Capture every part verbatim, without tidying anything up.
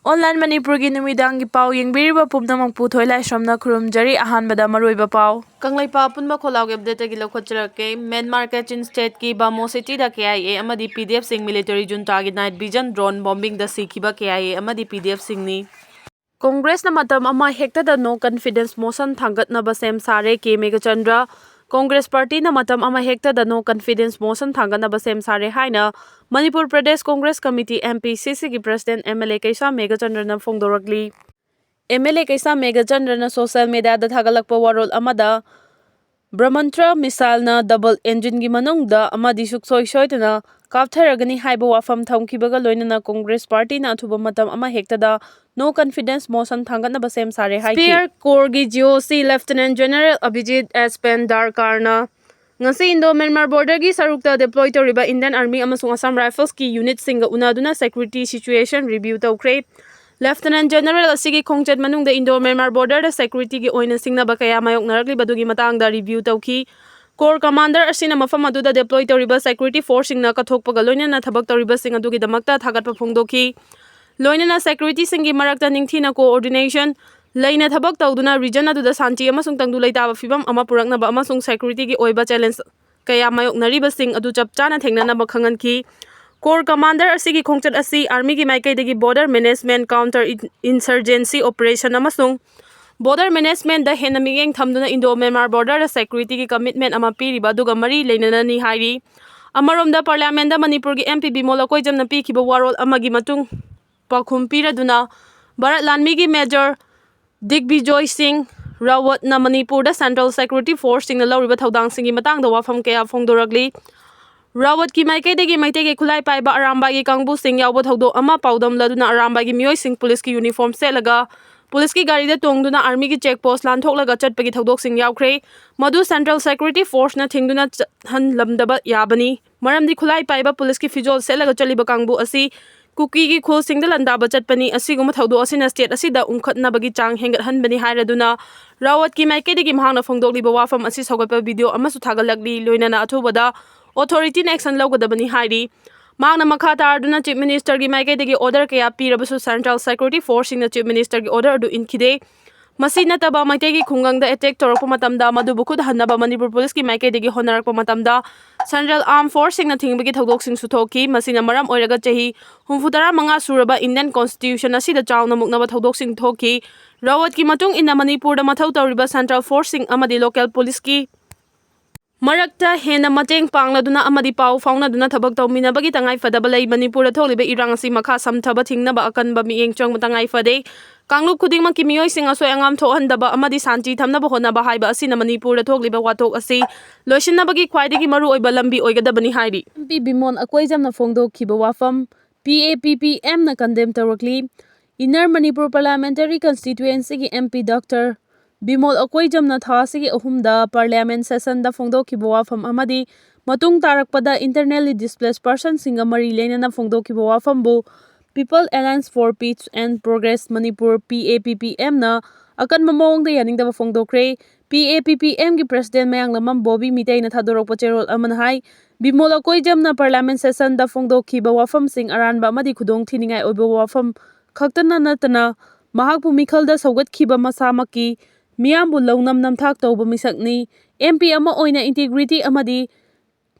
Online ꯃꯅꯤꯄꯨꯔꯒꯤ ꯅꯨꯃꯤꯗꯥꯡꯒꯤ ꯄꯥꯎ ꯌꯦꯡꯕꯤꯔꯤꯕ ꯄꯨꯝꯅꯃꯛꯄꯨ ꯊꯣꯏꯂꯥꯏꯁ꯭ꯔꯝꯅ ꯈꯨꯔꯨꯝꯖꯔꯤ꯫ ꯑꯍꯥꯟꯕꯗ ꯃꯔꯨꯑꯣꯏꯕ ꯄꯥꯎ꯫ ꯀꯪꯂꯩꯄꯥꯛ ꯑꯄꯨꯟꯕ ꯈꯣꯜꯂꯥꯎꯒꯤ ꯑꯞꯗꯦꯠꯇꯒꯤ ꯂꯧꯈꯠꯆꯔꯛꯀꯦ꯫ ꯃ꯭ꯌꯥꯟꯃꯥꯔ ꯀꯦꯆꯤꯟ ꯁ꯭ꯇꯦꯠꯀꯤ ꯕꯥꯃꯣ ꯁꯤꯇꯤꯗ ꯀꯦ ꯑꯥꯏ ꯑꯦ ꯑꯃꯗꯤ ꯄꯤ ꯗꯤ ꯑꯦꯐꯁꯤꯡ ꯃꯤꯂꯤꯇꯔꯤ ꯖꯨꯟꯇꯥꯒꯤ ꯅꯥꯏꯠ ꯚꯤꯖꯟ ꯗ꯭ꯔꯣꯟ ꯕꯣꯝꯕꯤꯡꯗ ꯁꯤꯈꯤꯕ ꯀꯦ ꯑꯥꯏ ꯑꯦ ꯑꯃꯗꯤ ꯄꯤ ꯗꯤ ꯑꯦꯐꯁꯤꯡꯅꯤ꯫ ꯀꯣꯡꯒ꯭ꯔꯦꯁꯅ ꯃꯇꯝ ꯑꯃ ꯍꯦꯛꯇꯗ no confidence motion ꯊꯥꯡꯒꯠꯅꯕ ꯁꯦꯝ ꯁꯥꯔꯦ, ꯀꯦ ꯃꯦꯘꯆꯟꯗ꯭ꯔ꯫ ꯀꯣꯡꯒ꯭ꯔꯦꯁ ꯄꯥꯔꯇꯤꯅ ꯃꯇꯝ ꯑꯃ ꯍꯦꯛꯇꯗ no confidence motion ꯊꯥꯡꯒꯠꯅꯕ ꯁꯦꯝ ꯁꯥꯔꯦ ꯍꯥꯏꯅ Manipur Pradesh Congress committee, M P C ꯁꯤꯒꯤ president M L A Keisham ꯃꯦꯘꯆꯟꯗ꯭ꯔꯅ ꯐꯣꯡꯗꯣꯔꯛꯂꯤ꯫ ꯑꯦꯝ ꯑꯦꯜ ꯑꯦ ꯀꯩꯁꯥꯝ ꯃꯦꯘꯆꯟꯗ꯭ꯔꯅ ꯁꯣꯁꯤꯌꯦꯜ ꯃꯤꯗꯤꯌꯥꯗ ꯊꯥꯒꯠꯂꯛꯄ ꯋꯥꯔꯣꯜ ꯑꯃꯗ, ꯕ꯭ꯔꯍꯃꯟꯇ꯭ꯔ ꯃꯤꯁꯥꯏꯜꯅ ꯗꯕꯜ ꯏꯟꯖꯤꯟꯒꯤ ꯃꯅꯨꯡꯗ ꯑꯃꯗꯤ ꯁꯨꯡꯁꯣꯏ ꯁꯣꯏꯗꯅ ꯀꯥꯞꯊꯔꯒꯅꯤ ꯍꯥꯏꯕ ꯋꯥꯐꯝ ꯊꯝꯈꯤꯕꯒ ꯂꯣꯏꯅꯅ ꯀꯣꯡꯒ꯭ꯔꯦꯁ ꯄꯥꯔꯇꯤꯅ ꯑꯊꯨꯕ ꯃꯇꯝ ꯑꯃ ꯍꯦꯛꯇꯗ no confidence motion ꯊꯥꯡꯒꯠꯅꯕ ꯁꯦꯝ ꯁꯥꯔꯦ ꯍꯥꯏꯈꯤ꯫ Spear Corps ꯒꯤ G O C Lieutenant General Abhijit S Pandarkarꯅ ꯉꯁꯤ ꯏꯟꯗꯣ ꯃ꯭ꯌꯥꯟꯃꯥꯔ ꯕꯣꯔꯗꯔꯒꯤ ꯁꯔꯨꯛꯇ deploy ꯇꯧꯔꯤꯕ Indian Army ꯑꯃꯁꯨꯡ Assam Riflesꯀꯤ unitꯁꯤꯡꯒ ꯎꯅꯗꯨꯅ security situation review ꯇꯧꯈ꯭ꯔꯦ꯫ Lieutenant General ꯑꯁꯤꯒꯤ ꯈꯣꯡꯆꯠ ꯃꯅꯨꯡꯗ ꯏꯟꯗꯣ ꯃ꯭ꯌꯥꯟꯃꯥꯔ ꯕꯣꯔꯗꯔꯗ securityꯒꯤ ꯑꯣꯏꯅ ꯁꯤꯡꯅꯕ ꯀꯌꯥ ꯃꯥꯌꯣꯛꯅꯔꯛꯂꯤꯕꯗꯨꯒꯤ ꯃꯇꯥꯡꯗ review ꯇꯧꯈꯤ꯫ Corps Commander ꯑꯁꯤꯅ ꯃꯐꯝ ꯑꯗꯨꯗ deploy ꯇꯧꯔꯤꯕ security forceꯁꯤꯡꯅ ꯀꯠꯊꯣꯛꯄꯒ ꯂꯣꯏꯅꯅ ꯊꯕꯛ ꯇꯧꯔꯤꯕꯁꯤꯡ ꯑꯗꯨꯒꯤꯗꯃꯛꯇ ꯊꯥꯒꯠꯄ ꯐꯣꯡꯗꯣꯛꯈꯤ꯫ ꯂꯣꯏꯅꯅ securityꯁꯤꯡꯒꯤ ꯃꯔꯛꯇ ꯅꯤꯡꯊꯤꯅ coordination ꯂꯩꯅ ꯊꯕꯛ ꯇꯧꯗꯨꯅ region ꯑꯗꯨꯗ ꯁꯥꯟꯇꯤ ꯑꯃꯁꯨꯡ ꯇꯪꯗꯨ ꯂꯩꯇꯥꯕ ꯐꯤꯕꯝ ꯑꯃ ꯄꯨꯔꯛꯅꯕ ꯑꯃꯁꯨꯡ securityꯒꯤ ꯑꯣꯏꯕ challenge ꯀꯌꯥ ꯃꯥꯌꯣꯛꯅꯔꯤꯕꯁꯤꯡ ꯑꯗꯨ ꯆꯞ ꯆꯥꯅ ꯊꯦꯡꯅꯅꯕ ꯈꯪꯍꯟꯈꯤ꯫ Corps Commander ꯑꯁꯤꯒꯤ ꯈꯣꯡꯆꯠ ꯑꯁꯤ Armyꯒꯤ ꯃꯥꯏꯀꯩꯗꯒꯤ border management, counter insurgency operation ꯑꯃꯁꯨꯡ border managementꯗ ꯍꯦꯟꯅ ꯃꯤꯠꯌꯦꯡ ꯊꯝꯗꯨꯅ ꯏꯟꯗꯣ ꯃ꯭ꯌꯥꯟꯃꯥꯔ ꯕꯣꯔꯗꯔꯗ securityꯒꯤ commitment ꯑꯃ ꯄꯤꯔꯤꯕ ꯑꯗꯨꯒ ꯃꯔꯤ ꯂꯩꯅꯅꯅꯤ ꯍꯥꯏꯔꯤ꯫ ꯑꯃꯔꯣꯝꯗ parliamentꯗ ꯃꯅꯤꯄꯨꯔꯒꯤ M P ꯕꯤꯃꯣꯜ ꯑꯀꯣꯏꯖꯝꯅ ꯄꯤꯈꯤꯕ ꯋꯥꯔꯣꯜ ꯑꯃꯒꯤ ꯃꯇꯨꯡ ꯄꯥꯎꯈꯨꯝ ꯄꯤꯔꯗꯨꯅ ꯚꯥꯔꯠ ꯂꯥꯟꯃꯤꯒꯤ Major ꯗꯤꯒꯕꯤꯖꯣꯏ ꯁꯤꯡ ꯔꯥꯋꯠꯅ ꯃꯅꯤꯄꯨꯔꯗ central security forceꯁꯤꯡꯅ ꯂꯧꯔꯤꯕ ꯊꯧꯗꯥꯡꯁꯤꯡꯒꯤ ꯃꯇꯥꯡꯗ ꯋꯥꯐꯝ ꯀꯌꯥ ꯐꯣꯡꯗꯣꯔꯛꯂꯤ꯫ ꯔꯥꯋꯠꯀꯤ ꯃꯥꯏꯀꯩꯗꯒꯤ ꯃꯩꯇꯩꯒꯤ ꯈꯨꯠꯂꯥꯏ ꯄꯥꯏꯕ ꯑꯔꯥꯝꯕꯥꯏꯒꯤ ꯀꯥꯡꯕꯨꯁꯤꯡ ꯌꯥꯎꯕ ꯊꯧꯗꯣꯛ ꯑꯃ ꯄꯥꯎꯗꯝꯂꯗꯨꯅ ꯑꯔꯥꯝꯕꯥꯏꯒꯤ ꯃꯤꯑꯣꯏꯁꯤꯡ ꯄꯨꯂꯤꯁꯀꯤ uniform ꯁꯦꯠꯂꯒ ꯄꯨꯂꯤꯁꯀꯤ ꯒꯥꯔꯤꯗ ꯇꯣꯡꯗꯨꯅ Armyꯒꯤ check post ꯂꯥꯟꯊꯣꯛꯂꯒ ꯆꯠꯄꯒꯤ ꯊꯧꯗꯣꯛꯁꯤꯡ ꯌꯥꯎꯈ꯭ꯔꯦ꯫ ꯃꯗꯨ central security forceꯅ ꯊꯤꯡꯗꯨꯅ ꯆꯠꯍꯜꯂꯝꯗꯕ ꯌꯥꯕꯅꯤ꯫ ꯃꯔꯝꯗꯤ ꯈꯨꯠꯂꯥꯏ ꯄꯥꯏꯕ ꯄꯨꯂꯤꯁꯀꯤ ꯐꯤꯖꯣꯜ ꯁꯦꯠꯂꯒ ꯆꯠꯂꯤꯕ ꯀꯥꯡꯕꯨ ꯑꯁꯤ ꯀꯨꯀꯤꯒꯤ ꯈꯨꯜꯁꯤꯡꯗ ꯂꯥꯟꯗꯥꯕ ꯆꯠꯄꯅꯤ꯫ ꯑꯁꯤꯒꯨꯝꯕ ꯊꯧꯗꯣꯛ ꯑꯁꯤꯅ state ꯑꯁꯤꯗ ꯎꯪꯈꯠꯅꯕꯒꯤ ꯆꯥꯡ ꯍꯦꯟꯒꯠꯍꯟꯕꯅꯤ ꯍꯥꯏꯔꯗꯨꯅ ꯔꯥꯋꯠꯀꯤ ꯃꯥꯏꯀꯩꯗꯒꯤ ꯃꯍꯥꯛꯅ ꯐꯣꯡꯗꯣꯛꯂꯤꯕ ꯋꯥꯐꯝ ꯑꯁꯤ ꯁꯧꯒꯠꯄ video ꯑꯃꯁꯨ ꯊꯥꯒꯠꯂꯛꯂꯤ꯫ ꯂꯣꯏꯅꯅ ꯑꯊꯨꯕꯗ authorityꯅ action ꯂꯧꯒꯗꯕꯅꯤ ꯍꯥꯏꯔꯤ꯫ ꯃꯍꯥꯛꯅ ꯃꯈꯥ ꯇꯥꯔꯗꯨꯅ Chief Minister ꯒꯤ ꯃꯥꯏꯀꯩꯗꯒꯤ order ꯀꯌꯥ ꯄꯤꯔꯕꯁꯨ Central Security Force ꯁꯤꯡꯅ Chief Minister ꯒꯤ order ꯑꯗꯨ ꯏꯟꯈꯤꯗꯦ꯫ ꯃꯁꯤ ꯅꯠꯇꯕ ꯃꯩꯇꯩꯒꯤ ꯈꯨꯡꯒꯪꯗ attack ꯇꯧꯔꯛꯄ ꯃꯇꯝꯗ ꯃꯗꯨꯕꯨ ꯈꯨꯠ ꯍꯟꯅꯕ ꯃꯅꯤꯄꯨꯔ ꯄꯨꯂꯤꯁꯀꯤ ꯃꯥꯏꯀꯩꯗꯒꯤ ꯍꯣꯠꯅꯔꯛꯄ ꯃꯇꯝꯗ Central Armed Force ꯁꯤꯡꯅ ꯊꯤꯡꯕꯒꯤ ꯊꯧꯗꯣꯛꯁꯤꯡꯁꯨ ꯊꯣꯛꯈꯤ꯫ ꯃꯁꯤꯅ ꯃꯔꯝ ꯑꯣꯏꯔꯒ ꯆꯍꯤ ꯍꯨꯝꯐꯨꯇꯔꯥ ꯃꯉꯥ ꯁꯨꯔꯕ Indian Constitution ꯑꯁꯤꯗ ꯆꯥꯎꯅ ꯃꯨꯛꯅꯕ ꯊꯧꯗꯣꯛꯁꯤꯡ ꯊꯣꯛꯈꯤ꯫ ꯔꯥꯋꯠꯀꯤ ꯃꯇꯨꯡ ꯏꯟꯅ ꯃꯅꯤꯄꯨꯔꯗ ꯃꯊꯧ ꯇꯧꯔꯤꯕ Central Force ꯁꯤꯡ ꯑꯃꯗꯤ local ꯄꯨꯂꯤꯁꯀꯤ ꯃꯔꯛꯇ ꯍꯦꯟꯅ ꯃꯇꯦꯡ ꯄꯥꯡꯂꯗꯨꯅ ꯑꯃꯗꯤ ꯄꯥꯎ ꯐꯥꯎꯅꯗꯨꯅ ꯊꯕꯛ ꯇꯧꯃꯤꯟꯅꯕꯒꯤ ꯇꯉꯥꯏꯐꯗꯕ ꯂꯩ꯫ ꯃꯅꯤꯄꯨꯔꯗ ꯊꯣꯛꯂꯤꯕ ꯏꯔꯥꯡ ꯑꯁꯤ ꯃꯈꯥ ꯁꯝꯊꯕ ꯊꯤꯡꯅꯕ ꯑꯀꯟꯕ ꯃꯤꯠꯌꯦꯡ ꯆꯪꯕ ꯇꯉꯥꯏ ꯐꯗꯦ꯫ ꯀꯥꯡꯂꯨꯞ ꯈꯨꯗꯤꯡꯃꯛꯀꯤ ꯃꯤꯑꯣꯏꯁꯤꯡ ꯑꯁꯣꯏ ꯑꯉꯥꯝ ꯊꯣꯛꯍꯟꯗꯕ ꯑꯃꯗꯤ ꯁꯥꯟꯇꯤ ꯊꯝꯅꯕ ꯍꯣꯠꯅꯕ ꯍꯥꯏꯕ ꯑꯁꯤꯅ ꯃꯅꯤꯄꯨꯔꯗ ꯊꯣꯛꯂꯤꯕ ꯋꯥꯊꯣꯛ ꯑꯁꯤ ꯂꯣꯏꯁꯤꯟꯅꯕꯒꯤ ꯈ꯭ꯋꯥꯏꯗꯒꯤ ꯃꯔꯨꯑꯣꯏꯕ ꯂꯝꯕꯤ ꯑꯣꯏꯒꯗꯕꯅꯤ ꯍꯥꯏꯔꯤ꯫ MP ꯕꯤꯃꯣꯜ ꯑꯀꯣꯏꯖꯝꯅ ꯐꯣꯡꯗꯣꯛꯈꯤꯕ ꯋꯥꯐꯝ P A P P M ꯅ condemn ꯇꯧꯔꯛꯂꯤ꯫ Inner Manipur Parliamentary Constituency ꯒꯤ MP Doctor ꯕꯤꯃꯣꯜ ꯑꯀꯣꯏꯖꯝꯅ ꯊꯥ ꯑꯁꯤꯒꯤ ꯑꯍꯨꯝꯗ Parliament session ꯗ ꯐꯣꯡꯗꯣꯛꯈꯤꯕ ꯋꯥꯐꯝ ꯑꯃꯗꯤ ꯃꯇꯨꯡ ꯇꯥꯔꯛꯄꯗ internally displaced person ꯁꯤꯡꯒ ꯃꯔꯤ ꯂꯩꯅꯅ ꯐꯣꯡꯗꯣꯛꯈꯤꯕ ꯋꯥꯐꯝꯕꯨ People Alliance for Peace and Progress Manipur, P A P P M ꯅ ꯑꯀꯟꯕ ꯃꯑꯣꯡꯗ ꯌꯥꯅꯤꯡꯗꯕ ꯐꯣꯡꯗꯣꯛꯈ꯭ꯔꯦ꯫ P A P P M ꯒꯤ President ꯃꯌꯥꯡꯂꯝꯕꯝ ꯕꯣꯕꯤ ꯃꯤꯇꯩꯅ ꯊꯥꯗꯣꯔꯛꯄ ꯆꯦꯔꯣꯜ ꯑꯃꯅ ꯍꯥꯏ, ꯕꯤꯃꯣꯜ ꯑꯀꯣꯏꯖꯝꯅ Parliament session ꯗ ꯐꯣꯡꯗꯣꯛꯈꯤꯕ ꯋꯥꯐꯝꯁꯤꯡ ꯑꯔꯥꯟꯕ ꯑꯃꯗꯤ ꯈꯨꯗꯣꯡ ꯊꯤꯅꯤꯡꯉꯥꯏ ꯑꯣꯏꯕ ꯋꯥꯐꯝ ꯈꯛꯇꯅ ꯅꯠꯇꯅ ꯃꯍꯥꯛꯄꯨ ꯃꯤꯈꯜꯗ ꯁꯧꯒꯠꯈꯤꯕ ꯃꯁꯥꯃꯛꯀꯤ ꯃꯤꯌꯥꯝꯕꯨ ꯂꯧꯅꯝ ꯅꯝꯊꯥꯛ ꯇꯧꯕ ꯃꯤꯁꯛꯅꯤ꯫ MP ꯑꯃ ꯑꯣꯏꯅ integrity ꯑꯃꯗꯤ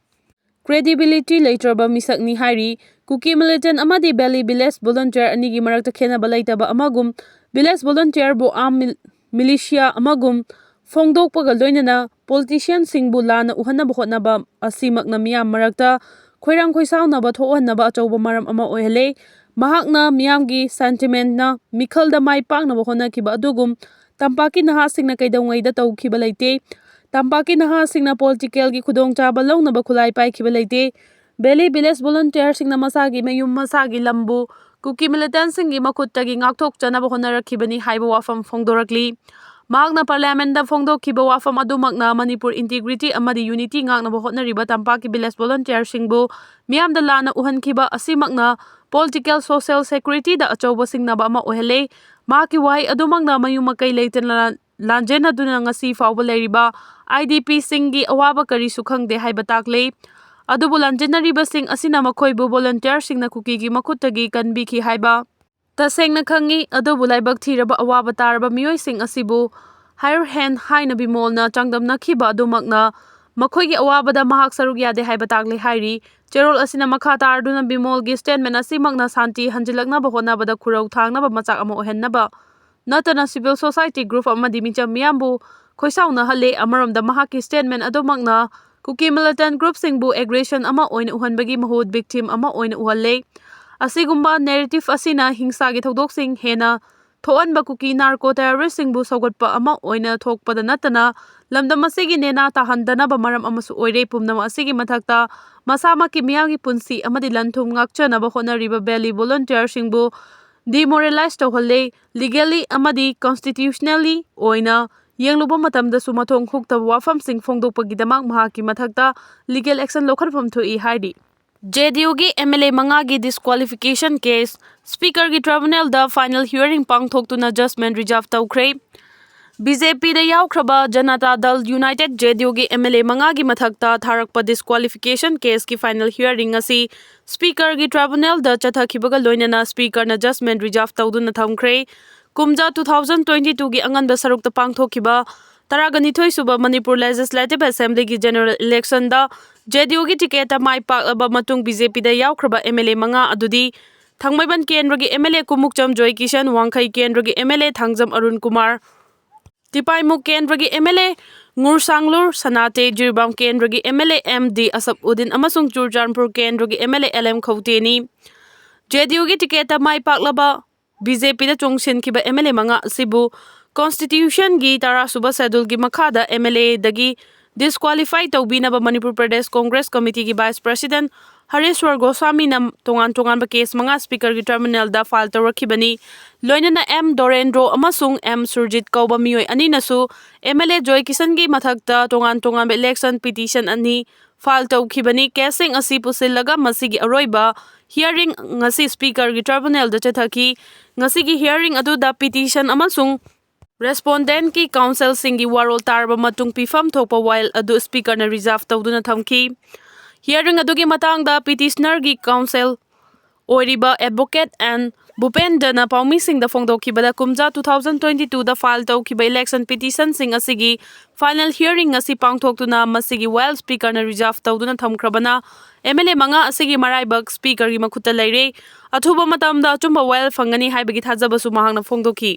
credibility ꯂꯩꯇ꯭ꯔꯕ ꯃꯤꯁꯛꯅꯤ ꯍꯥꯏꯔꯤ꯫ ꯀꯨꯀꯤ militant ꯑꯃꯗꯤ Valley Village Volunteer ꯑꯅꯤꯒꯤ ꯃꯔꯛꯇ ꯈꯦꯠꯅꯕ ꯂꯩꯇꯕ ꯑꯃꯒꯨꯝ, Village Volunteer ꯕꯨ armed mil-, militia ꯑꯃꯒꯨꯝ ꯐꯣꯡꯗꯣꯛꯄꯒ ꯂꯣꯏꯅꯅ politician ꯁꯤꯡꯕꯨ ꯂꯥꯟꯅ ꯎꯍꯟꯅꯕ ꯍꯣꯠꯅꯕ ꯑꯁꯤꯃꯛꯅ ꯃꯤꯌꯥꯝ ꯃꯔꯛꯇ ꯈꯣꯏꯔꯥꯡ ꯈꯣꯏꯁꯥꯎꯅꯕ ꯊꯣꯛꯍꯟꯅꯕ ꯑꯆꯧꯕ ꯃꯔꯝ ꯑꯃ ꯑꯣꯏꯍꯜꯂꯦ꯫ ꯃꯍꯥꯛꯅ ꯃꯤꯌꯥꯝꯒꯤ sentiment ꯅ ꯃꯤꯈꯜꯗ ꯃꯥꯏ ꯄꯥꯛꯅꯕ ꯍꯣꯠꯅꯈꯤꯕ ꯑꯗꯨꯒꯨꯝ ꯇꯝꯄꯥꯛꯀꯤ ꯅꯍꯥꯁꯤꯡꯅ ꯀꯩꯗꯧꯉꯩꯗ ꯇꯧꯈꯤꯕ ꯂꯩꯇꯦ꯫ ꯇꯝꯄꯥꯛꯀꯤ ꯅꯍꯥꯁꯤꯡꯅ political ꯒꯤ ꯈꯨꯗꯣꯡꯆꯥꯕ ꯂꯧꯅꯕ ꯈꯨꯠꯂꯥꯏ ꯄꯥꯏꯈꯤꯕ ꯂꯩꯇꯦ꯫ Valley Village Volunteer ꯁꯤꯡꯅ ꯃꯁꯥꯒꯤ ꯃꯌꯨꯝ, ꯃꯁꯥꯒꯤ ꯂꯝꯕꯨ ꯀꯨꯀꯤ militant ꯁꯤꯡꯒꯤ ꯃꯈꯨꯠꯇꯒꯤ ꯉꯥꯛꯊꯣꯛꯆꯅꯕ ꯍꯣꯠꯅꯔꯛꯈꯤꯕꯅꯤ ꯍꯥꯏꯕ ꯋꯥꯐꯝ ꯐꯣꯡꯗꯣꯔꯛꯂꯤ꯫ ꯃꯍꯥꯛꯅ Parliament ꯗ ꯐꯣꯡꯗꯣꯛꯈꯤꯕ ꯋꯥꯐꯝ ꯑꯗꯨꯃꯛꯅ ꯃꯅꯤꯄꯨꯔ integrity ꯑꯃꯗꯤ unity ꯉꯥꯛꯅꯕ ꯍꯣꯠꯅꯔꯤꯕ ꯇꯝꯄꯥꯛꯀꯤ Village Volunteer ꯁꯤꯡꯕꯨ ꯃꯤꯌꯥꯝꯗ ꯂꯥꯟꯅ ꯎꯍꯟꯈꯤꯕ ꯑꯁꯤꯃꯛꯅ political, social, security ꯗ ꯑꯆꯧꯕ ꯁꯤꯡꯅꯕ ꯑꯃ ꯑꯣꯏꯍꯜꯂꯦ꯫ ꯃꯍꯥꯛꯀꯤ ꯋꯥꯍꯩ ꯑꯗꯨꯃꯛꯅ ꯃꯌꯨꯝ ꯃꯀꯩ ꯂꯩꯇꯅ ꯂꯥꯟꯖꯦꯟꯅꯗꯨꯅ ꯉꯁꯤ ꯐꯥꯎꯕ ꯂꯩꯔꯤꯕ IDP ꯁꯤꯡꯒꯤ ꯑꯋꯥꯕ ꯀꯔꯤꯁꯨ ꯈꯪꯗꯦ ꯍꯥꯏꯕ ꯇꯥꯛꯂꯦ꯫ ꯑꯗꯨꯕꯨ ꯂꯥꯟꯖꯦꯟꯅꯔꯤꯕꯁꯤꯡ ꯑꯁꯤꯅ ꯃꯈꯣꯏꯕꯨ volunteerꯁꯤꯡꯅ ꯀꯨꯀꯤꯒꯤ ꯃꯈꯨꯠꯇꯒꯤ ꯀꯟꯕꯤꯈꯤ ꯍꯥꯏꯕ ꯇꯁꯦꯡꯅ ꯈꯪꯏ꯫ ꯑꯗꯨꯕꯨ ꯂꯥꯏꯕꯛ ꯊꯤꯔꯕ ꯑꯋꯥꯕ ꯇꯥꯔꯕ ꯃꯤꯑꯣꯏꯁꯤꯡ ꯑꯁꯤꯕꯨ higher hand ꯍꯥꯏꯅ ꯕꯤꯃꯣꯜꯅ ꯆꯥꯡꯗꯝꯅꯈꯤꯕ ꯑꯗꯨꯃꯛꯅ ꯃꯈꯣꯏꯒꯤ ꯑꯋꯥꯕꯗ ꯃꯍꯥꯛ ꯁꯔꯨꯛ ꯌꯥꯗꯦ ꯍꯥꯏꯕ ꯇꯥꯛꯂꯤ ꯍꯥꯏꯔꯤ꯫ ꯆꯦꯔꯣꯜ ꯑꯁꯤꯅ ꯃꯈꯥ ꯇꯥꯔꯗꯨꯅ ꯕꯤꯃꯣꯜꯒꯤ statement ꯑꯁꯤꯃꯛꯅ ꯁꯥꯟꯇꯤ ꯍꯟꯖꯤꯜꯂꯛꯅꯕ ꯍꯣꯠꯅꯕꯗ ꯈꯨꯔꯧ ꯊꯥꯡꯅꯕ ꯃꯆꯥꯛ ꯑꯃ ꯑꯣꯏꯍꯟꯅꯕ ꯅꯠꯇꯅ civil society group ꯑꯃꯗꯤ ꯃꯤꯆꯝ ꯃꯤꯌꯥꯝꯕꯨ ꯈꯣꯏꯁꯥꯎꯅꯍꯜꯂꯦ꯫ ꯑꯃꯔꯣꯝꯗ ꯃꯍꯥꯛꯀꯤ statement ꯑꯗꯨꯃꯛꯅ ꯀꯨꯀꯤ militant groupꯁꯤꯡꯕꯨ aggression ꯑꯃ ꯑꯣꯏꯅ ꯎꯍꯟꯕꯒꯤ ꯃꯍꯨꯠ victim ꯑꯃ ꯑꯣꯏꯅ ꯎꯍꯜꯂꯦ꯫ ꯑꯁꯤꯒꯨꯝꯕ narrative ꯑꯁꯤꯅ ꯍꯤꯡꯁꯥꯒꯤ ꯊꯧꯗꯣꯛꯁꯤꯡ ꯍꯦꯟꯅ ꯊꯣꯛꯍꯟꯕ ꯀꯨꯀꯤ narco terroristꯁꯤꯡꯕꯨ ꯁꯧꯒꯠꯄ ꯑꯃ ꯑꯣꯏꯅ ꯊꯣꯛꯄꯗ ꯅꯠꯇꯅ ꯂꯝꯗꯝ ꯑꯁꯤꯒꯤ ꯅꯦꯅꯥ ꯇꯥꯍꯟꯗꯅꯕ ꯃꯔꯝ ꯑꯃꯁꯨ ꯑꯣꯏꯔꯦ꯫ ꯄꯨꯝꯅꯃꯛ ꯑꯁꯤꯒꯤ ꯃꯊꯛꯇ ꯃꯁꯥꯃꯛꯀꯤ ꯃꯤꯌꯥꯝꯒꯤ ꯄꯨꯟꯁꯤ ꯑꯃꯗꯤ ꯂꯟ-ꯊꯨꯝ ꯉꯥꯛꯆꯅꯕ ꯍꯣꯠꯅꯔꯤꯕ valley volunteerꯁꯤꯡꯕꯨ demoralize ꯇꯧꯍꯜꯂꯦ꯫ Legally ꯑꯃꯗꯤ constitutionally ꯑꯣꯏꯅ ꯌꯦꯡꯂꯨꯕ ꯃꯇꯝꯗꯁꯨ ꯃꯊꯣꯡ ꯍꯨꯛꯇꯕ ꯋꯥꯐꯝꯁꯤꯡ ꯐꯣꯡꯗꯣꯛꯄꯒꯤꯗꯃꯛ ꯃꯍꯥꯛꯀꯤ ꯃꯊꯛꯇ legal action ꯂꯧꯈꯠꯐꯝ ꯊꯣꯛꯏ ꯍꯥꯏꯔꯤ꯫ JDUꯒꯤ MLA ꯃꯉꯥꯒꯤ disqualification case Speakerꯒꯤ tribunalꯗ final hearing ꯄꯥꯡꯊꯣꯛꯇꯨꯅ judgment reserve ꯇꯧꯈ꯭ꯔꯦ꯫ BJPꯗ ꯌꯥꯎꯈ꯭ꯔꯕ Janata Dal United JDUꯒꯤ MLA ꯃꯉꯥꯒꯤ ꯃꯊꯛꯇ ꯊꯥꯔꯛꯄ disqualification caseꯀꯤ final hearing ꯑꯁꯤ Speakerꯒꯤ tribunalꯗ ꯆꯠꯊꯈꯤꯕꯒ ꯂꯣꯏꯅꯅ Speakerꯅ judgment reserve ꯇꯧꯗꯨꯅ ꯊꯝꯈ꯭ꯔꯦ꯫ ꯀꯨꯝꯖꯥ two thousand twenty twoꯒꯤ ꯑꯉꯟꯕ ꯁꯔꯨꯛꯇ ꯄꯥꯡꯊꯣꯛꯈꯤꯕ ꯇꯔꯥꯒ ꯅꯤꯊꯣꯏ ꯁꯨꯕ Manipur Legislative Assemblyꯒꯤ general electionꯗ JDUꯒꯤ ticketꯇ ꯃꯥꯏ ꯄꯥꯛꯂꯕ ꯃꯇꯨꯡ BJPꯗ ꯌꯥꯎꯈ꯭ꯔꯕ MLA ꯃꯉꯥ ꯑꯗꯨꯗꯤ ꯊꯥꯡꯃꯩꯕꯟ ꯀꯦꯟꯗ꯭ꯔꯒꯤ MLA ꯀꯨꯃꯨꯛꯆꯝ ꯖꯣꯏꯀꯤꯁꯟ, ꯋꯥꯡꯈꯩ ꯀꯦꯟꯗ꯭ꯔꯒꯤ MLA ꯊꯥꯡꯖꯝ ꯑꯔꯨꯟ ꯀꯨꯃꯥꯔ, ꯇꯤꯄꯥꯏꯃꯨꯛ ꯀꯦꯟꯗ꯭ꯔꯒꯤ MLA ꯉꯨꯔꯁꯥꯡꯂꯨꯔ ꯁꯅꯥꯇꯦ, ꯖꯤꯔꯤꯕꯥꯝ ꯀꯦꯟꯗ꯭ꯔꯒꯤ MLA M D ꯑꯁꯞꯎꯗꯤꯟ ꯑꯃꯁꯨꯡ ꯆꯨꯔꯆꯥꯟꯄꯨꯔ ꯀꯦꯟꯗ꯭ꯔꯒꯤ MLA L M ꯈꯧꯇꯦꯅꯤ꯫ JDUꯒꯤ ticketꯇ ꯃꯥꯏ ꯄꯥꯛꯂꯕ BJPꯗ ꯆꯣꯡꯁꯤꯟꯈꯤꯕ MLA ꯃꯉꯥ ꯑꯁꯤꯕꯨ constitutionꯒꯤ ꯇꯔꯥꯁꯨꯕ scheduleꯒꯤ ꯃꯈꯥꯗ MLAꯗꯒꯤ disqualify ꯇꯧꯕꯤꯅꯕ Manipur Pradesh Congress Committeeꯒꯤ Vice President ꯍꯔꯦꯁ꯭ꯋꯔ ꯒꯣꯁ꯭ꯋꯥꯃꯤꯅ ꯇꯣꯉꯥꯟ ꯇꯣꯉꯥꯟꯕ case ꯃꯉꯥ Speakerꯒꯤ tribunalꯗ file ꯇꯧꯔꯛꯈꯤꯕꯅꯤ꯫ ꯂꯣꯏꯅꯅ M ꯗꯣꯔꯦꯟꯗ꯭ꯔꯣ ꯑꯃꯁꯨꯡ M ꯁꯨꯔꯖꯤꯠ ꯀꯧꯕ ꯃꯤꯑꯣꯏ ꯑꯅꯤꯅꯁꯨ MLA ꯖꯣꯏ ꯀꯤꯁꯟꯒꯤ ꯃꯊꯛꯇ ꯇꯣꯉꯥꯟ ꯇꯣꯉꯥꯟꯕ election petition ꯑꯅꯤ file ꯇꯧꯈꯤꯕꯅꯤ꯫ Caseꯁꯤꯡ ꯑꯁꯤ ꯄꯨꯁꯤꯜꯂꯒ ꯃꯁꯤꯒꯤ ꯑꯔꯣꯏꯕ hearing ꯉꯁꯤ Speakerꯒꯤ tribunalꯗ ꯆꯠꯊꯈꯤ꯫ ꯉꯁꯤꯒꯤ hearing ꯑꯗꯨꯗ petition ꯑꯃꯁꯨꯡ respondentꯀꯤ counselꯁꯤꯡꯒꯤ ꯋꯥꯔꯣꯜ ꯇꯥꯔꯕ ꯃꯇꯨꯡ ꯄꯤꯐꯝ ꯊꯣꯛꯄ ꯋꯥꯌꯦꯜ ꯑꯗꯨ Speakerꯅ reserve ꯇꯧꯗꯨꯅ ꯊꯝꯈꯤ꯫ Hearing ꯑꯗꯨꯒꯤ ꯃꯇꯥꯡꯗ petitionerꯒꯤ counsel ꯑꯣꯏꯔꯤꯕ advocate N ꯚꯨꯄꯦꯟꯗ꯭ꯔꯅ ꯄꯥꯎꯃꯤꯁꯤꯡꯗ ꯐꯣꯡꯗꯣꯛꯈꯤꯕꯗ, ꯀꯨꯝꯖꯥ two thousand twenty twoꯗ file ꯇꯧꯈꯤꯕ election petitionꯁꯤꯡ ꯑꯁꯤꯒꯤ final hearing ꯑꯁꯤ ꯄꯥꯡꯊꯣꯛꯇꯨꯅ ꯃꯁꯤꯒꯤ well speakerꯅ reserve ꯇꯧꯗꯨꯅ ꯊꯝꯈ꯭ꯔꯕꯅ MLA ꯃꯉꯥ ꯑꯁꯤꯒꯤ ꯃꯔꯥꯏꯕꯛ speakerꯒꯤ ꯃꯈꯨꯠꯇ ꯂꯩꯔꯦ꯫ ꯑꯊꯨꯕ ꯃꯇꯝꯗ ꯑꯆꯨꯝꯕ well ꯐꯪꯒꯅꯤ ꯍꯥꯏꯕꯒꯤ ꯊꯥꯖꯕꯁꯨ ꯃꯍꯥꯛꯅ ꯐꯣꯡꯗꯣꯛꯈꯤ꯫